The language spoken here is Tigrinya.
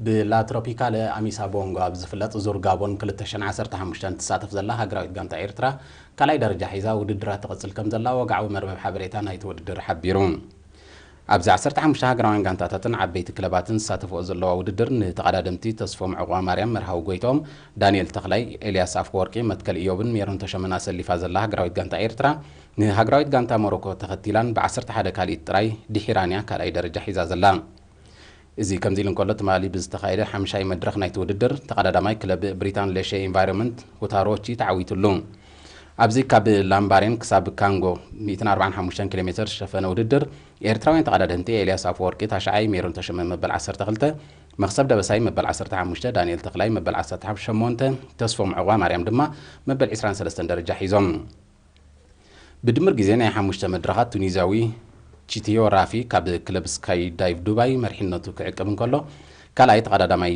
ብላ ትሮፒካለ ኣሚሳ ቦንጎ ኣብ ዝፍለጥ ዙር ጋቦን ክልተ ሽሕን ዓሰርተ ሓሙሽተን ትሳተፍ ዘላ ሃገራዊት ጋንታ ኤርትራ ካልኣይ ደረጃ ሒዛ ውድድራ ትቕጽል ከም ዘላ ወግዓዊ መርበብ ሓበሬታ ናይቲ ውድድር ሓቢሩ። ኣብዚ ዓሰርተ ሓሙሽተ ሃገራውያን ጋንታታትን ዓበይቲ ክለባትን ዝሳተፍኦ ዘለዋ ውድድር፣ ንተቐዳደምቲ ተስፎም ዕቑባ ማርያም፣ መርሃዊ ጎይትኦም፣ ዳንኤል ተኽላይ፣ ኤልያስ ኣፈወርቂ፣ መትከል ኢዮብን ሜሮን ተሸመን ኣሰሊፋ ዘላ ሃገራዊት ጋንታ ኤርትራ፣ ንሃገራዊት ጋንታ ሞሮኮ ተኸቲላን ብዓሰርተ ሓደ ካልኢት ጥራይ ድሒራን እያ ካልኣይ ደረጃ ሒዛ ዘላ። እዚ ከምዚ ኢሉ እንከሎ፣ ትማሊ ብዝተኻየደ ሓምሻይ መድረኽ ናይቲ ውድድር፣ ተቐዳዳማይ ክለብ ብሪታን ሌሼ ኢንቫይሮንመንት ሁታሮቺ ተዓዊቱሉ። ኣብዚ ካብ ላምባሬን ክሳብ ካንጎ ሚእትን ኣርባዓን ሓሙሽተን ኪሎ ሜተር ዝሸፈነ ውድድር፣ ኤርትራውያን ተቐዳደምቲ ኤልያስ ኣፈወርቂ ታሽዓይ፣ ሜሮን ተሸመ መበል ዓሰርተ ክልተ፣ መኽሰብ ደበሳይ መበል ዓሰርተ ሓሙሽተ፣ ዳንኤል ተኽላይ መበል ዓሰርተ ሸሞንተ፣ ተስፎም ዕቑባ ማርያም ድማ መበል ዕስራን ሰለስተን ደረጃ ሒዞም። ብድምር ግዜ ናይ ሓሙሽተ መድረኻት ቱኒዝያዊ ቺቲዮ ራፊ ካብ ክለብ ስካይ ዳይቭ ዱባይ መሪሕነቱ ክዕቅብ እንከሎ፣ ካልኣይ ተቐዳዳማይ